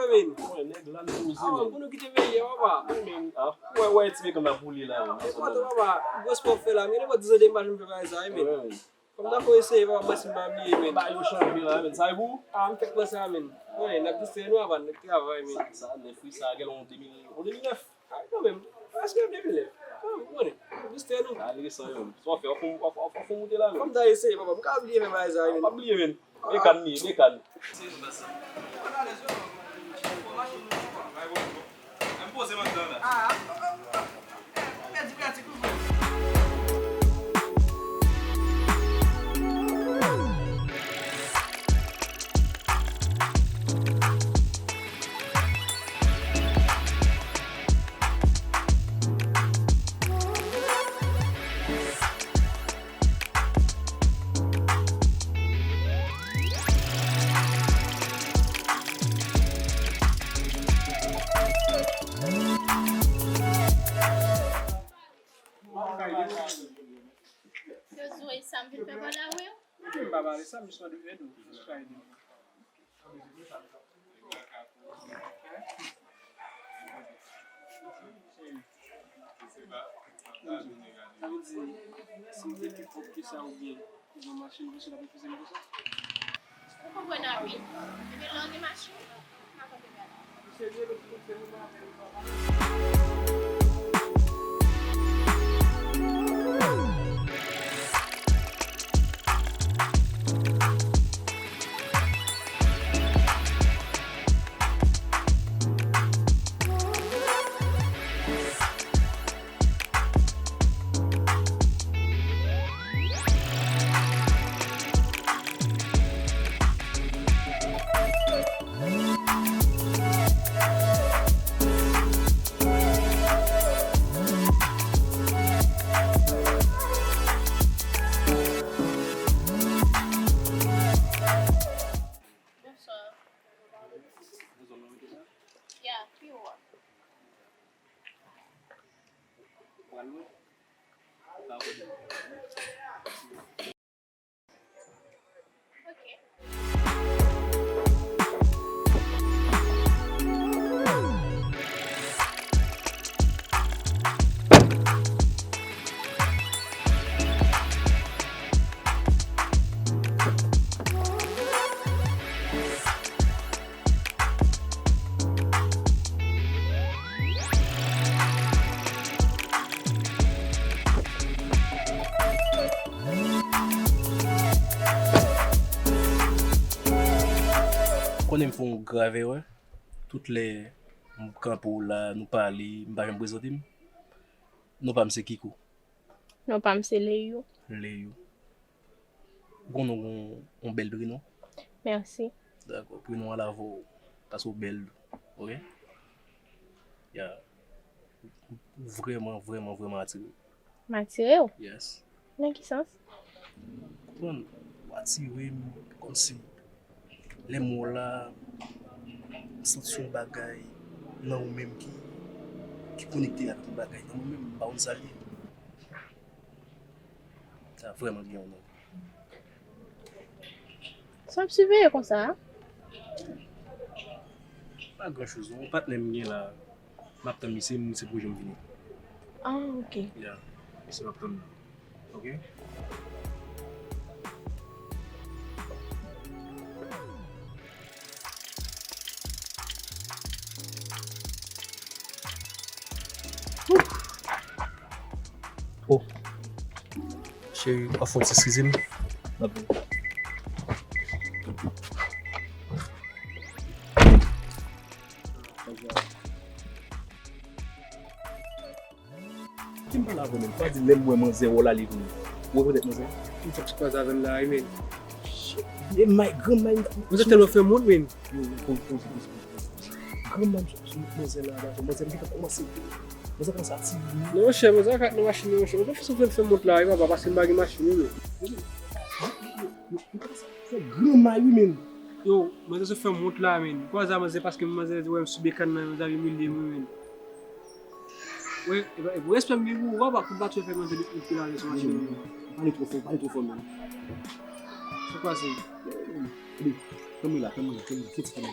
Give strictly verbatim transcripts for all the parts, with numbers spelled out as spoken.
Wi, nèg la, l poze, ah, men pou nou kite peyi a, papa. Wi, men, ah, wè, wè, ti bekàn la pou li la, men. Nenpòt, papa, gwo spò fè la, men nenpòt diz an de machin fè bagay sa, wi, men. Wi, men. Fò m ta fè eseye, papa, m panse m pa bliye, men. Bagay yo chanje la, men. Sa e pou? Ah, m fèk panse a, men. Wi, n ap distrè nou avan, n ap travay, men. Sa, sa, nèf, wi, sa, gen yon de mil, yon de mil nèf. Ah, kanmenm. Prèske de mil nèf. Kanmenm, ou konnen. Jis tè nou. Ah, li resan yo. Sa w fè, w fè, w fè, w fè moute la, men. Fò m ta eseye, papa. M ka bliye fè bagay sa yo, men. Pa bliye, men. Bekàn li ye, bekàn. M poze m anndan la. Ah, pèdi pratik ou vre. Yo di w e sa m vin fè bò lari yo? M pa pale sa, m jis mande w èd ou, jis fè èd ou. Sa vle di, si m te pi pwòp ke sa oubyen yon machin konsa, l ap refize m konsa? Ou konprann a wi. Ebyen, lè w gen machin, ou pa konprann bagay. Bonswa. Ya, pi wo a. Pral lwen? Pa pwoblèm. Ok. Konnen m fè yon grav erè. Tout lè m kanpe w la, nou pale, m pa janm prezante m. Non pa m se Kiko. Non pa m se Leyou. Leyou. Ou konnen w gen yon, yon bèl prenon? Mèsi. Dakò, prenon an la avè w, paske w bèl, oke? Ya. Ou vrèman, vrèman, vrèman atire m. M atire w? Yes. Nan ki sans? Konprann, w atire m kòmsi lè m wè w la, m santi yon bagay nan ou menm ki, ki konekte avèk yon bagay nan mwen menm, m pa konn sa l ye. Sa vrèman gen yon nèg. Sa w ap siveye konsa a? Pa gran choz non, yon patnè m gen la. M ap tann misye, misye poko janm vini. Ah, ok. Ya, misye m ap tann la. Ok? Oh. Cheri, w ap fè yon ti eskize m? N ap vini. Ki m pale avè w menm? Pa di lè m wè manzè wè w la li vini. Ou rekonèt manzè? M t ap kwaze avè l la wi, men. Shit. E may, gran may. Manzè tèlman fè m wont, men. Yo, yo, poze, poze, poze, poze. Gran may, m sot sou manzè la, manzè, manzè m gentan kòmanse. Manzè kòmanse atire m. Non, monchè, manzè ka nan machin nan, monchè. Manzè fè, fè, fè m wont la wi, papa, paske m pa gen machin wi, men. Yo, yo, yo, yo, yo, fè gran may wi, men. Yo, manzè sot fè m wont la, men. Kwaze a manzè, paske manzè wè m sou bekàn nan, manzè ap imilye m wi, men. Wi, e, e, respè m gen pou ou, papa, pou m pa twò fè manzè met pye la sou machin nan. Pale twò fò, pale twò fò, men. Sou kwaze. Ede, kanpe la, kanpe la, kanpe la, fè ti kanpe.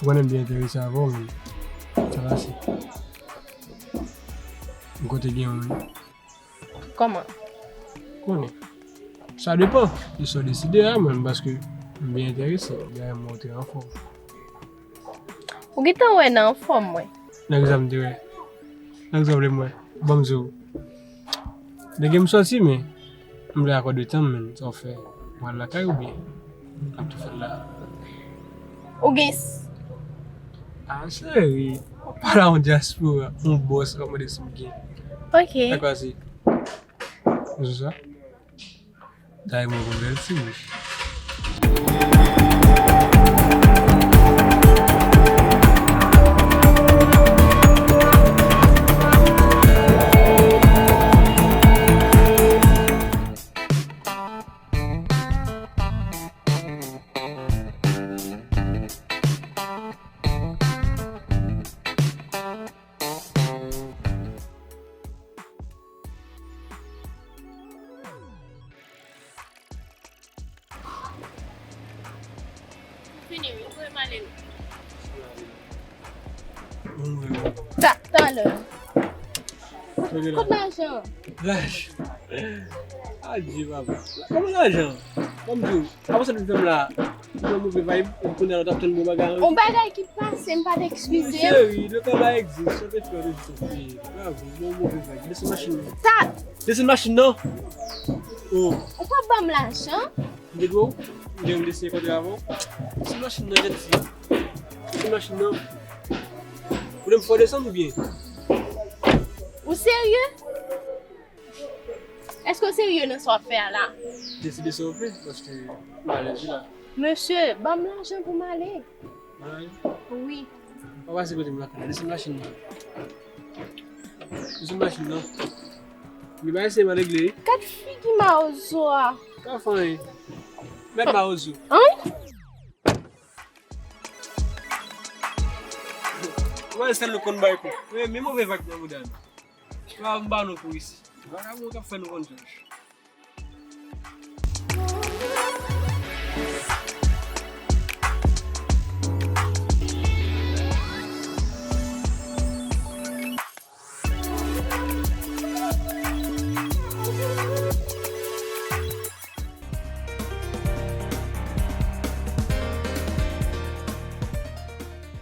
Ou konnen m byen enterese avè w, men sa pase. M konte gen yon, wi. Kòman? Konnen. Sa depann de sa w deside a, mwen, paske m byen enterese. Dayè, m wè w te anfòm. Ou gentan wè nan anfòm mwen. Nan ki sa m te wè? Nan ki sa w vle m wè? Ban m di w. Nèg m sòti, men m vle akòde tan m, men sa w fè? W al lakay oubyen n ap tou fè l la? Ou gen s- Ah, cheri, w ap pale a yon dyaspora, yon bòs, w ap mande si m gen. Ok. Sa k pase? Ou sou sa? Dayè mwen konn bèl fi wi. Fini, wi. Voye m ale, wi. Ta, talè. Kot lajan? Lajan. Adye, papa. Kòman lajan? Kòm di w, apre sa, depi fè m la, ou nan move vibe, epi kounye a la, w t ap tann bon bagay. On bagay ki pase, m pa t eskize m. Cheri, le travail existe, sa te fè w te jis oke. Bravo, bon, move vibe. Desann machin nan. Ta- Desann machin nan. Oh. Ou p ap ban m lajan? M te dwe w? M te dwe m eseye kontre avè w? Desann machin nan, jèn fi. Desann machin nan. Ou vle m fè w desann oubyen? Ou serye? Èske w serye nan sa w ap fè a la? Deside sa w vle, paske m alèz wi la. Mesye, ban m lajan pou m ale. Mwen? Wi. Pa pase kote m lakay la. Desann machin nan. Desann machin nan. Li pa eseye mal regle wi. Gad figi mawozo a. Pa fè anyen. Mèt mawozo. Ann? Mwen sèl nou konn bay kou. Men, men move vag nan mouda nou. Yo a m ba nou kou isi. Vagabon k ap fè nou konn jòj.